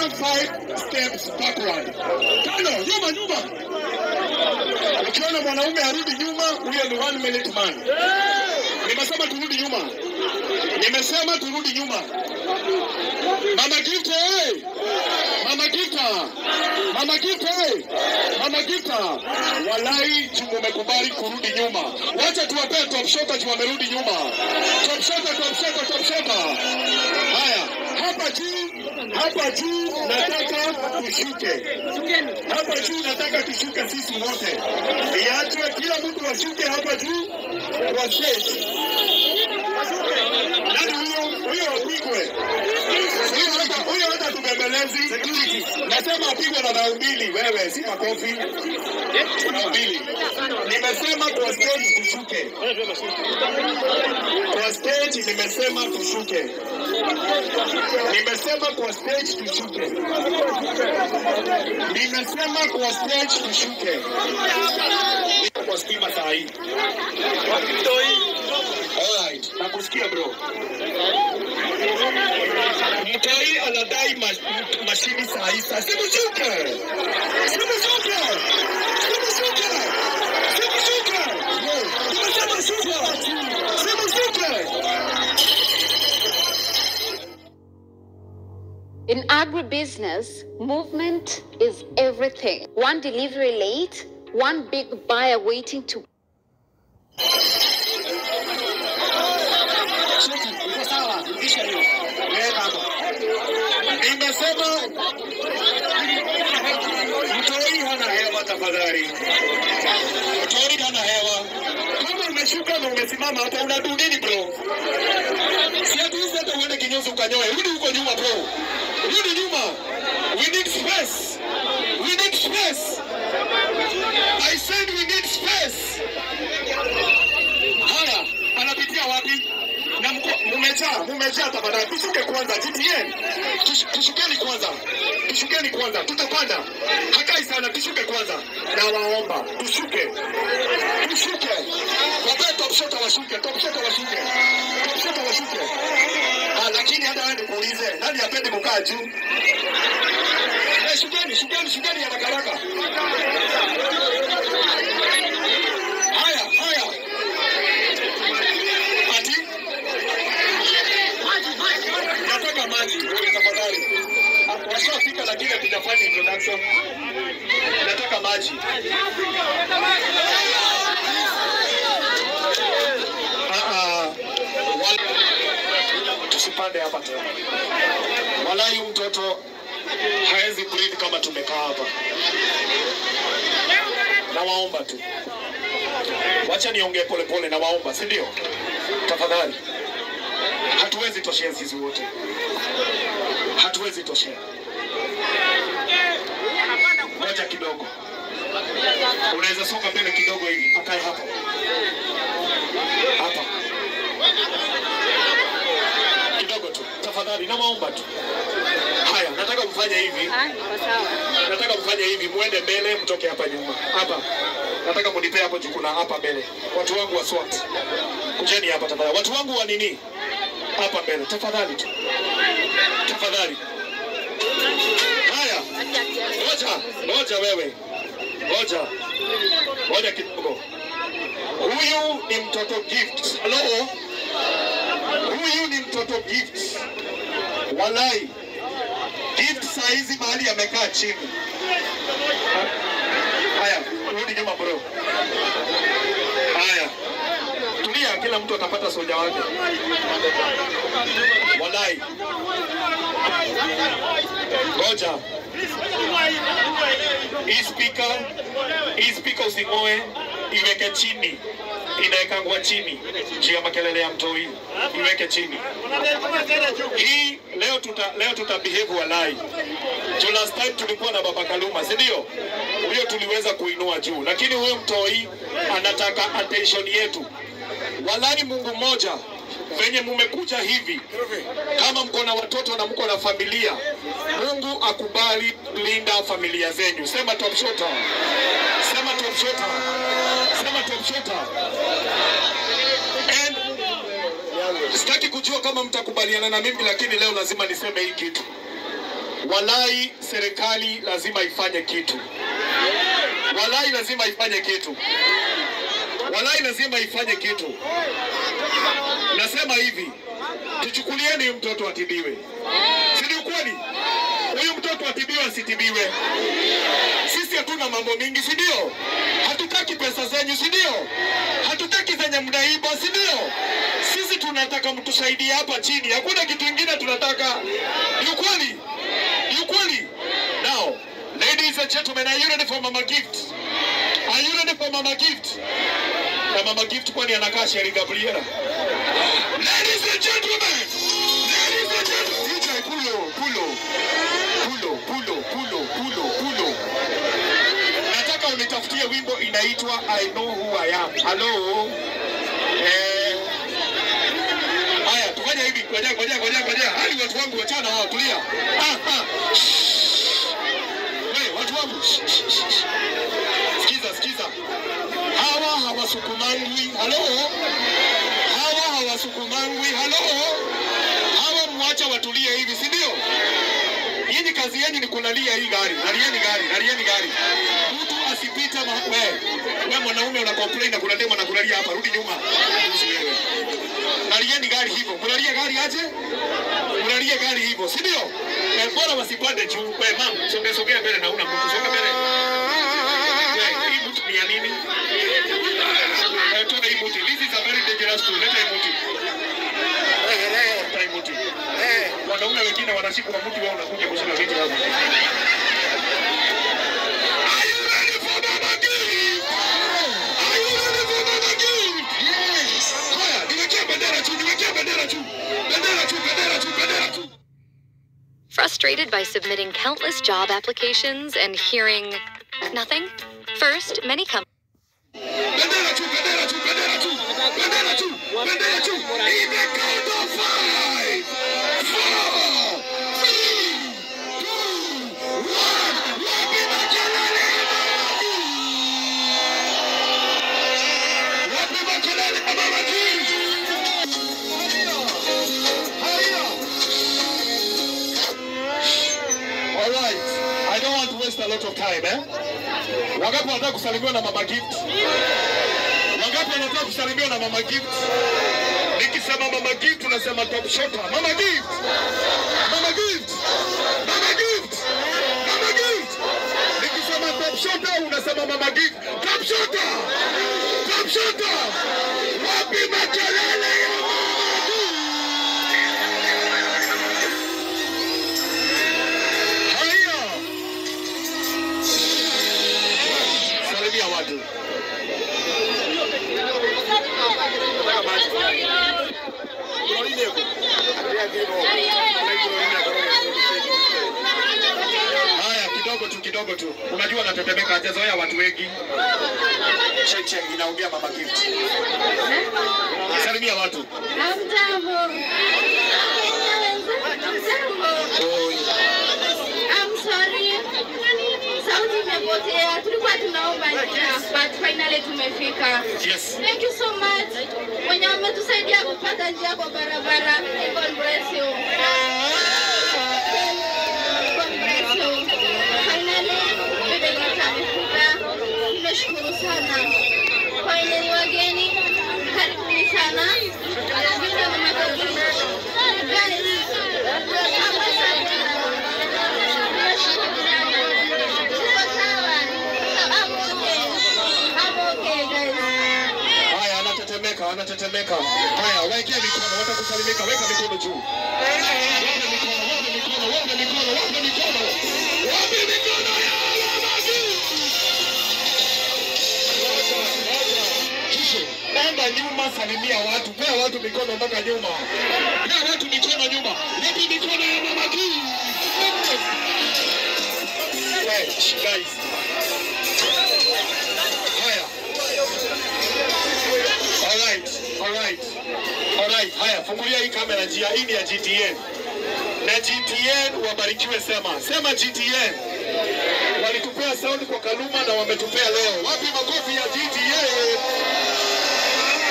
5 steps backward. 5, nyuma nyuma. Ukiona mwanaume arudi nyuma, huyo ni 1 minute man. Nimesema turudi nyuma. Nimesema turudi nyuma. Mama Gift, hey! Mama Gift! Mama Gift, hey! Mama Gift! Walai tumekubali kurudi nyuma. Wacha tuwapee top shota juu wamerudi nyuma. Top shota, top shota, top shota. Haya, hapa juu nataka tushuke. Hapa juu nataka tushuke sisi wote. Iachwe kila mtu ashuke hapa juu kwa stage. Nani huyo? Huyo apigwe. Huyo hata tubembelezi. Nasema apigwe na bao 2 wewe, si makofi. Bao 2. Nimesema kwa stage tushuke. Kwa stage nimesema tushuke. Nimesema kwa stage tushuke. Nimesema kwa stage tushuke. Kwa stima saa hii. Alright, nakusikia bro. Mtoi anadai mashini saa hii. Simushuke! Simushuke! Simushuke! Simushuke! Nimesema shuka! Simushuke! In agribusiness, movement is everything. One delivery late, one big buyer waiting to... Nimesema mtoi hana hewa tafadhali. Mtoi hana hewa. Kama umeshuka na umesimama hapa unadu nini bro? Si ati hata uende kinyozi ukanyoe. Rudi huko nyuma bro. Rudi nyuma. We need space. We need space. I said we need space. Haya, anapitia wapi? Na mumejaa tafadhali. Tushuke kwanza GTN. Tushukeni kwanza. Tushukeni kwanza. Tutapanda. Hakai sana, tushuke kwanza. Na waomba, tushuke. Tushuke. Wape top shot washuke, top shot washuke. Top shot washuke. Ah, lakini hata wewe nikuulize, nani apende kukaa juu? Eh, shukeni, shukeni, shukeni haraka haraka. Haya, haya. Ati nataka maji tafadhali. Washafika lakini hatujafanya introduction. Nataka maji. Tusipande hapa tena. Walai mtoto haezi breathe kama tumekaa hapa. Nawaomba tu. Wacha niongee pole pole, nawaomba, si ndio? Tafadhali. Hatuwezi toshea sisi wote. Hatuwezi toshea. Ngoja kidogo. Unaweza songa mbele kidogo hivi. Akae hapa. Hapa. Kidogo tu. Tafadhali nawaomba tu. Haya, nataka mfanye hivi. Nataka mfanye hivi, muende mbele, mtoke hapa nyuma. Hapa. Nataka mnipe hapo juu kuna hapa mbele. Watu wangu wa SWAT. Kujeni hapa tafadhali. Watu wangu wa nini? Hapa mbele. Tafadhali tu. Tafadhali. Haya. Ngoja, ngoja wewe. Ngoja. Ngoja kidogo. Huyu ni mtoto Gift. Hello. Huyu ni mtoto Gift. Walai. Gift saa hizi mahali amekaa chini. Haya, rudi nyuma bro. Haya. Tulia, kila mtu atapata soja wake. Walai. Ngoja. Hii speaker usingoe, iweke chini. Inaekangwa chini. Juu ya makelele ya mtoi. Iweke chini. Hii leo tuta behave walai. So last time tulikuwa na Baba Kaluma, si ndio? Huyo tuliweza kuinua juu, lakini huyo mtoi anataka attention yetu. Walai Mungu mmoja, venye mumekuja hivi, kama mko na watoto na mko na familia, Mungu akubali linda familia zenyu. Sema top shota. Sema top shota. Sema top shota. And sitaki kujua kama mtakubaliana na mimi, lakini leo lazima niseme hii kitu. Walai, serikali lazima ifanye kitu. Walai lazima ifanye kitu. Walai lazima ifanye kitu. Nasema hivi, tuchukulieni huyu mtoto atibiwe. Si ni ukweli? Huyu mtoto atibiwe asitibiwe? Sisi hatuna mambo mingi, si ndio? Hatutaki pesa zenyu, si ndio? Hatutaki zenye mnaiba, si ndio? Sisi tunataka mtusaidie hapa chini. Hakuna kitu kingine tunataka. Ni ukweli? Ni ukweli? Now, ladies and gentlemen, are you ready for Mama Gift? Are you ready for Mama Gift? Na Mama Gift kwani anakaa Sheri Gabriela? Ladies and gentlemen, ladies and gentlemen, DJ Pulo, Pulo, Pulo, Pulo, Pulo, Pulo, Pulo. Nataka unitafutie wimbo inaitwa I Know Who I Am. Hello. Haya, tufanye hivi. Ngoja, ngoja, ngoja, ngoja. Hadi watu wangu wachana wao, tulia. Ah, ah. Hey, watu wangu. Sikiza, sikiza. Hawa hawasukumangwi. Hello. Hawa hawasukumangwi. Hello. Hawa mwacha watulie hivi, si ndio? Nyinyi kazi yenu ni kulalia hii gari. Lalieni gari, lalieni gari. Mtu asipite we mwanaume una complain na kuna demo na kulalia hapa, rudi nyuma. Wewe. Lalieni gari hivyo. Mlalie gari aje? Mlalie gari hivyo, si ndio? Bora wasipande juu. We mam, sogea sogea mbele na una mtu, songa mbele. We, hii mtu ni ya nini? Toa hii mti. This is a very dangerous tool. Leta hii mti. Leta hii mti. Wanaume wengine wanashikwa mti, wao unakuja kushika viti hapa. Are you ready for Mama Gift? Are you ready for Mama Gift? Yes. Haya, niwekee bendera juu, niwekee bendera juu. Bendera juu, bendera juu, bendera juu. Frustrated by submitting countless job applications and hearing nothing? First, many companies Bendera juu, bendera juu, bendera juu. Bendera juu, bendera juu. In the count of 5, 4, 3, 2, 1. Wapi makelele ya Mama Gift? Wapi makelele ya Mama Gift? Haya, haya. All right. I don't want to waste a lot of time, eh? Wangapi wanataka kusalimiwa na Mama Gift? Wangapi wanataka kusalimiwa na Mama Gift? Nikisema Mama Gift unasema top shotter. Mama Gift. Mama Gift. Mama Gift. Mama Gift. Nikisema top shotter unasema Mama Gift. Top shotter. Top shotter. Wapi makelele ya Mama Gift? Haya. Salimia watu. Haya, kidogo tu, kidogo tu. Unajua natetemeka, hajazoea watu wengi. Cheche inaongea Mama Gift. Salimia watu. Hamjambo. Hamjambo. Oi. I'm sorry. Sauti imepotea. Tulikuwa tunaomba njia, but finally tumefika. Yes. Thank you so much. Wenye wametusaidia kupata njia kwa barabara. God bless you. God bless you. Finally, bebe yetu amefika. Nimeshukuru sana. Kwa wenye ni wageni, karibuni sana. Vile mama. Guys, nimeshukuru sana. Tuko sawa. I'm okay. I'm okay, guys. Haya, anatetemeka, anatetemeka. Haya, wekea mikono, watakusalimika, weka mikono juu. Wape mikono, wape mikono, wape mikono, wape mikono. Wape mikono ya Mama Gift. Enda nyuma, salimia watu, pea watu mikono mpaka nyuma. Pea watu mikono nyuma. Wape mikono ya Mama Gift. Wait, guys. Haya. Alright, alright. Alright, haya, fungulia hii kamera njia, hii ni ya GTN. Na GTN wabarikiwe, sema. Sema GTN. Walitupea sound kwa Kaluma na wametupea leo. Wapi makofi ya GTN?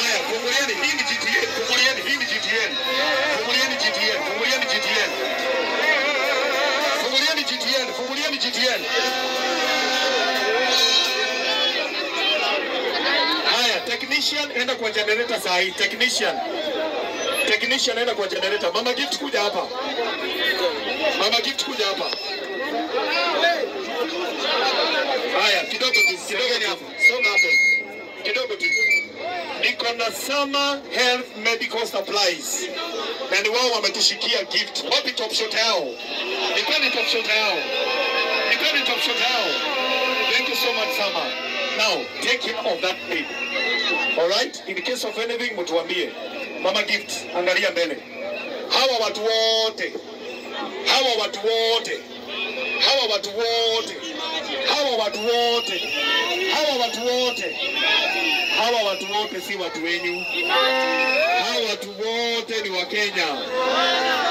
Haya, fungulieni, hii ni GTN, fungulieni, hii ni GTN. Fungulieni GTN, fungulieni GTN. GTN? Haya, technician enda kwa generator saa hii. Technician. Technician enda kwa generator. Mama Gift kuja hapa. Mama Gift kuja hapa. Haya, kidogo tu, kidogo tu. Songa hapo. Kidogo tu. Niko na Sama Health Medical Supplies. Na ni wao wametushikia gift. Wapi top shot yao? Nipeni top shot yao. Nipeni top shot yao. Thank you so much, Sama. Now, take care of that baby. All right? In case of anything, mtuambie. Mama Gift, angalia mbele. Hawa watu wote. Hawa watu wote. Hawa watu wote. Hawa watu wote. Hawa watu wote. Hawa watu wote si watu wenyu. Hawa watu wote ni wa Kenya.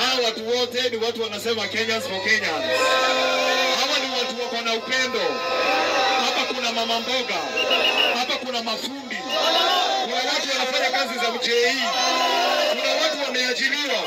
Hawa watu wote ni watu wanasema Kenyans for Kenyans. Hawa ni watu wako na upendo. Hapa kuna mama mboga, hapa kuna mafundi, kuna watu wanafanya kazi za mjei, kuna watu wameajiriwa.